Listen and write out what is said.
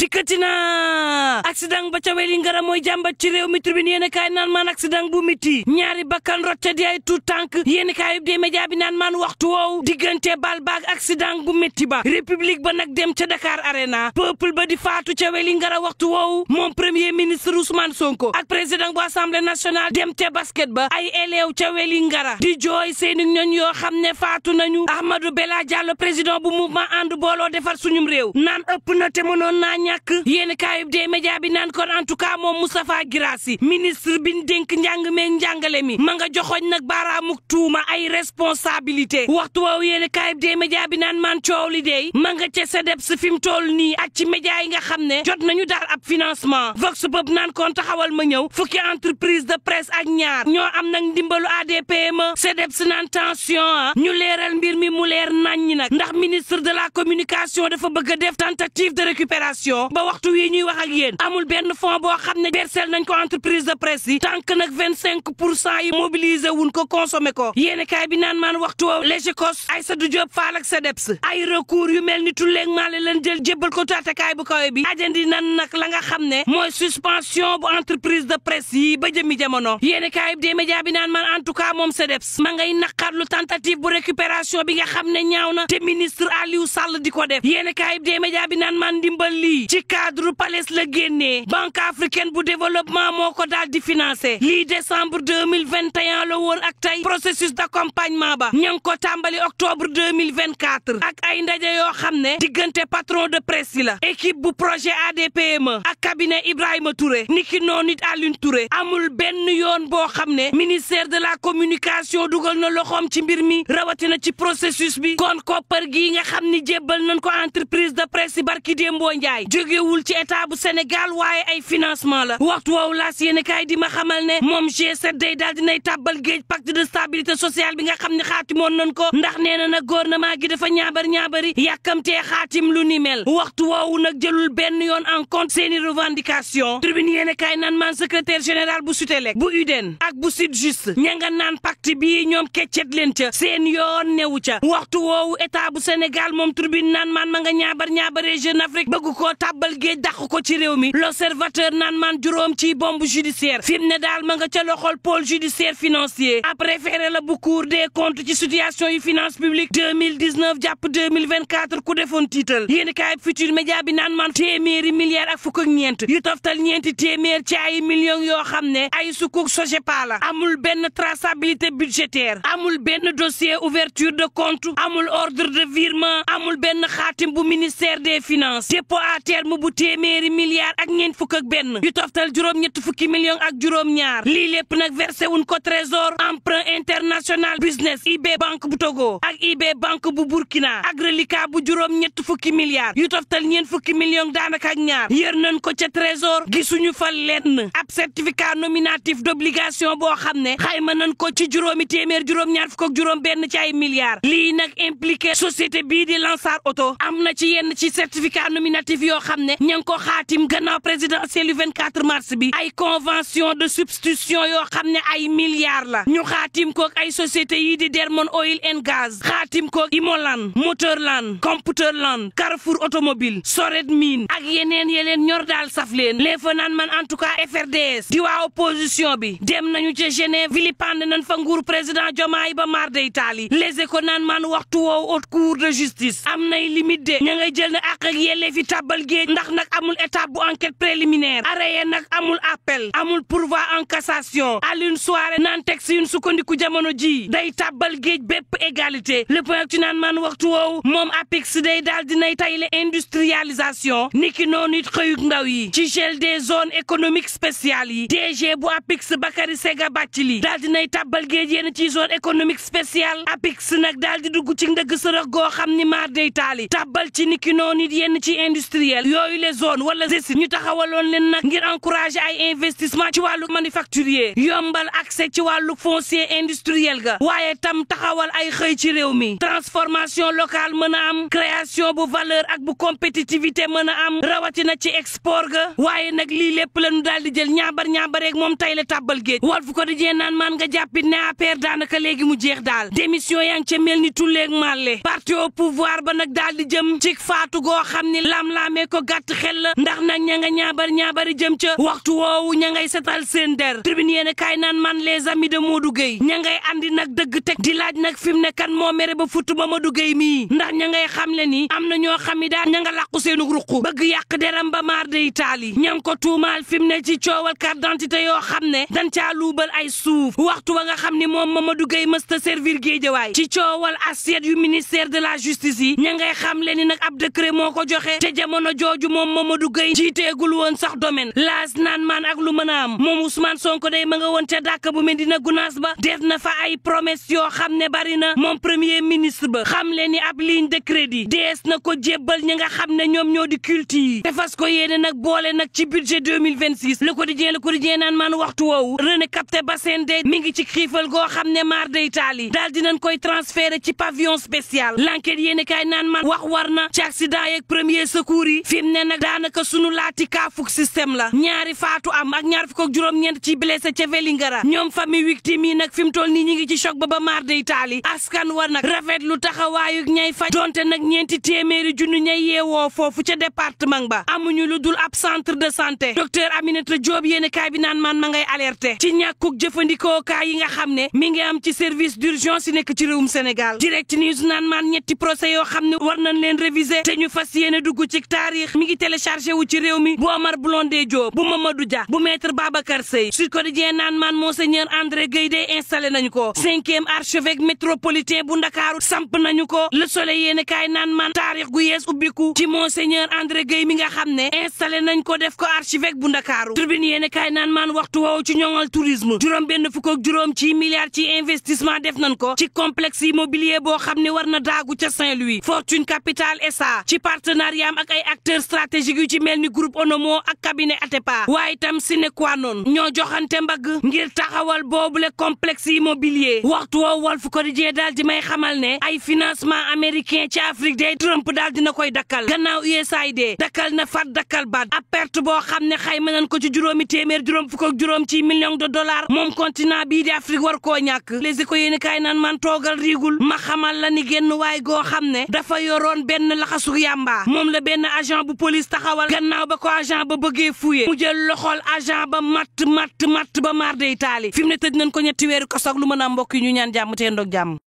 dikkati na accident ba ca Wélingara mooy jàmbat ci réew mi tribune yéen kaay naan maan accident bu miti ñaari bakkan rotte di ay tout tànk yéen kaay des médias bi naan maan waxtu woowu diggante bal baag accident bu métti ba république ba nag dem ca Dakar Arena peuple ba di faatu ca Wélingara waxtu woowu moom premier ministre Ousmane Sonko ak président bu assemblée nationale dem ca basket ba ay élève ca Wélingara di jooy seeni ñoñ yoo xam ne faatu nañu Ahmadou Bella Diallo président bu mouvement ànd booloo defar suñum réew naan ëpp na te mënoon naa ñàkk yéen kaayub des médias bi naan kon en tout cas moom Moustapha Guirassy ministre bi ñu dénk njàng meeg njàngale mi ma nga joxoñ nag baaraamuk tuuma ay responsabilité waxtu woowu yéen kaayub des médias bi naan man coow li dey ma nga ca SEDEPS fi mu toll nii ak ci média yi nga xam ne jot nañu daal ab financement Vox Pop naan kon taxawal ma ñëw fukki entreprise de presse ak ñaar ñoo am nag ndimbalu ADPME SEDEPS naan tension ñu leeral mbir mi mu leer naññi nag ndax ministre de la communication dafa bëgg a def tentative de récupération ba waxtu wi ñuy wax ak yéen amul benn fonds boo xam ne versel nañ ko entreprise de presse yi tant que nag 25% yi mobilisé wuñ ko consommé ko yéene kaay bi naan maan waxtu woowu Légicos Aïssatou Diop Fall ak SEDEPS ay recours yu mel ni tulleeg maale leen jël jébbal ko taatakaay bu kawe bi ajandi nan nag la nga xam ne mooy suspension bu entreprise de presse yi ba jëmi jamono yéene kaay des médias bi naan man en tout cas moom SEDEPS ma ngay naqarlu tentative bu récupération bi nga xam ne ñaaw na te ministre Aliou Sall di ko def yéene kaay des médias bi naan man ndimbal lii ci cadre PALES la génnee banque africaine bu développement moo ko daal di financé lii décembre 2021 la woon ak tey processus d'accompagnement ba ña ngi ko tàmbali octobre 2024 ak ay ndaje yoo xam ne diggante patron de presse yi la équipe bu projet ADPME ak cabinet Ibrahima Touré niki noonu it Alioune Touré amul benn yoon boo xam ne ministère de la communication dugal na loxoom ci mbir mi rawatina ci processus bi kon koppar gi nga xam ni jébbal nañ ko entreprise de presse yi barki Dembo Ndiaye jógewul ci état bu Sénégal waaye ay financement la waxtu woowu laas yéene kaay di ma xamal ne moom G7 day daal dinay tàbbal géej pacte de stabilité sociale bi nga xam ne xaatimoon nañ ko ndax nee na nag gouvernement gi dafa ñaabari yàkkamtee xaatim lu ni mel waxtu woowu nag jëlul benn yoon en compte seeni revendication tribune yéene kaay naan man secrétaire général bu SUTELEC bu UDEN ak bu SYTJUST ña nga naan pacte bii ñoom keccet leen ca seen yoon newu ca waxtu woowu état bu Sénégal moom tribune naan man ma nga ñaabaree Jeune Afrique bëgg koo tàbbal géej dàq ko ci réew mi l'observateur naan man juróom ci bombe judiciaire fi mu ne daal ma nga ca loxol pôle judiciaire financier après référé la bu Cour des comptes ci situation yu finance publique 2019 jàpp 2024 ku defoon tiital yéeni kaay Futurs Médias bi naan man téeméeri milliards ak fukk ak ñeent yu toftal ñeenti téeméer ci ay millions yoo xam ne ay sukuk SOGEPA la amul benn traçabilité budgétaire amul benn dossier ouverture de compte amul ordre de virement amul benn xaatim bu ministère des finances dépôt à terme bu téeméeri milliards ak ñeent fukk ak benn yu toftal juróom-ñett fukki millions ak juróom-ñaar lii lépp nag versé wuñ ko trésor emprunt international business IB banque bu Togo ak IB banque bu Burkina ak reliquat bu juróom-ñett fukki milliards yu toftal ñeent fukki millions daanaka ak ñaar yër nañ ko ca trésor gisuñu fa lenn ab certificat nominatif d'obligation boo xam ne xayma nañ ko ci juróomi téeméer juróom-ñaar fukk ak juróom benn ci ay milliards lii nag impliqué société bii di Lansar Auto am na ci yenn ci certificat nominatif yoo xam ne ña ngi ko xaatim gannaaw présidentiel yu 24 mars bi ay convention de substitution yoo xam ne ay milliards la ñu xaatim kook ay société yi di Dermon Oil and Gas xaatim kook Imolan Motorland Computerland Carrefour Automobile Sored Mine ak yeneen ñor daal saf leen les fa naan man en tout cas FRDS di waa opposition bi dem nañu ca Genève vilipande nañ fa nguur président Diomaye ba mar day taali les éco naan man waxtu woowu haute cour de justice am nay limite de ña ngay jël na àq ak yelleef fi tàbbal géej ndax nag amul étape bu enquête préliminaire arrêté nag amul appel amul pourvoi en cassation Alioune Souaré naan texte yuñ sukkandiku jamono ji day tàbbal géej bépp égalité le point ci naan man waxtu woowu moom APIX day daal dinay tayle industrialisation niki noonu it xëyuk ndaw yi ci gel des zones économiques spéciales yi DG bu APIX Bakary Sega Bathily daal dinay tàbbal géej yenn ci zone économique spéciale APIX nag daal di dugg ci ndëgg sërëx goo xam ni maar day taali tàbbal ci niki noonu it yenn ci industriel yooyu les zones wala GESIP ñu taxawaloon leen nag ngir encourager ay investissement ci wàllu manufacturier yombal accès ci wàllu foncier industriel ga waaye tam taxawal ay xëy ci réew mi transformation locale mën a am création bu valeur ak bu compétitivité mën a am rawatina ci export ga waaye nag lii lépp lañu daal di jël ñaabareeg moom tay la tàbbal géej Walf Quotidien naan maan nga jàppit ne APR daanaka léegi mu jeex daal démission yaa ngi ca mel ni tulleeg màlle parti au pouvoir ba nag daal di jëm ci faatu goo xam ni lam-laamee ko gàtt xel la ndax nag ña nga ñaabari jëm ca waxtu woowu ña ngay setal seen der tribune yéen kaay naan man les amis de Modou Gueye ña ngay andi nag dëgg teg di laaj nag fi mu ne kan moo mere ba futt ba Modou Gueye mii ndax ña ngay xam le ni am na ñoo xam ni daal ña nga làqu seenu ruqu bëgg yàq deram ba maar de Italie ña ngi ko tuumaal fi mu ne ci coowal carte d'identité yoo xam ne dañ caa luubal ay suuf waxtu wa nga xam ni moom Mamadou Gueye mësta servir Guédiawaye ci coowal assiette yu ministère de la justice yi ña ngay xam le ni nag ab décret moo ko joxe te jamono jooju moom Mamadou Gueye jiiteegul woon sax domaine laas naan maan ak lu mën a am moom Ousmane Sonko day ma nga woon ca dàkk bu Medina Gounass ba def na fa ay promesse yoo xam ne bari na moom premier ministre ba xam le ni ab ligne de crédit dees na ko jébbal ñi nga xam ne ñoom ñoo di culte yi te fas ko yéene nag boole nag ci budget 2026 le quotidien naan maan waxtu woowu René Capté Bassène de mi ngi ci xiifal goo xam ne maar de Italie daal dinañ koy transféré ci pavillon spécial l'enquête yéene kaay naan man wax war na ci accident yeeg premier secours yi fi mu ne nag daanaka sunu laati kaafuk système la ñaari faatu am ak ñaar fukk ak juróom-ñeent ci blessé ca Vélingara ñoom famille victime yi nag fi mu toll nii ñi ngi ci choc ba maar de Italie askan war nag rafet lu taxawaayu ñay faj donte nag ñeenti téeméeri junni ñay yeewoo foofu ca département ba amuñu lu dul ab centre de santé docteur Aminata Diop yéene kaay bi naan man ma ngay alerté ci ñàkkuk jëfandikoo kaay yi nga xam ne mi ngi am ci service d'urgence yi nekk ci réewum Sénégal direct news naan man ñetti procès yoo xam ne war nañ leen réviser te ñu fas yéene dugg ci taarix mi ngi téléchargé wu ci réew mi bu Omar Blondin Diop bu Mamadou Dia bu maître Babacar Seye Sud Quotidien naan man monseigneur André Guèye de installé nañu ko 5e archevêque métropolitain bu Ndakaaru samp nañu ko Le Soleil yéene kaay naan man taarix gu yees ubbiku ci monseigneur André Guèye mi nga xam ne installé nañ ko def ko archevêque bu Ndakaaru Tribune yéene kaay naan man waxtu woowu ci ñoŋal tourisme juróom benn fukk ak juróom ci milliards ci investissement def nañ ko ci complexe immobilier boo xam ne war na daagu ca Saint-Louis Fortune Capital SA ci partenariat am ak ay acteurs stratégiques yu ci mel ni groupe Onomo ak cabinet Atepa waaye itam sine qua non ñoo joxante mbagg ngir taxawal boobule complexe immobilier waxtu woowu Walf Quotidien daal di may xamal ne ay financement américain ci Afrique day Trump daal dina koy dakkal gannaaw USAID dakkal na fat dakkal baat ab perte boo xam ne xayma nañ ko ci juróomi téeméer juróom fukk ak juróom ci millions de dollars moom continent bii di Afrique war koo ñàkk Les Échos yéen kaay naan man toogal riigul ma xamal la ni génn waay goo xam ne dafa yoroon benn laxasu yàmbaa moom la benn agent bu police taxawal gannaaw ba ko agent ba bëggee fuye mu jël loxol agent ba matt ba maar day taali fi mu ne tëj nañ ko ñetti weeru kaso ak lu mën a mbokk yi ñu ñaan jàmm te ndoog jàmm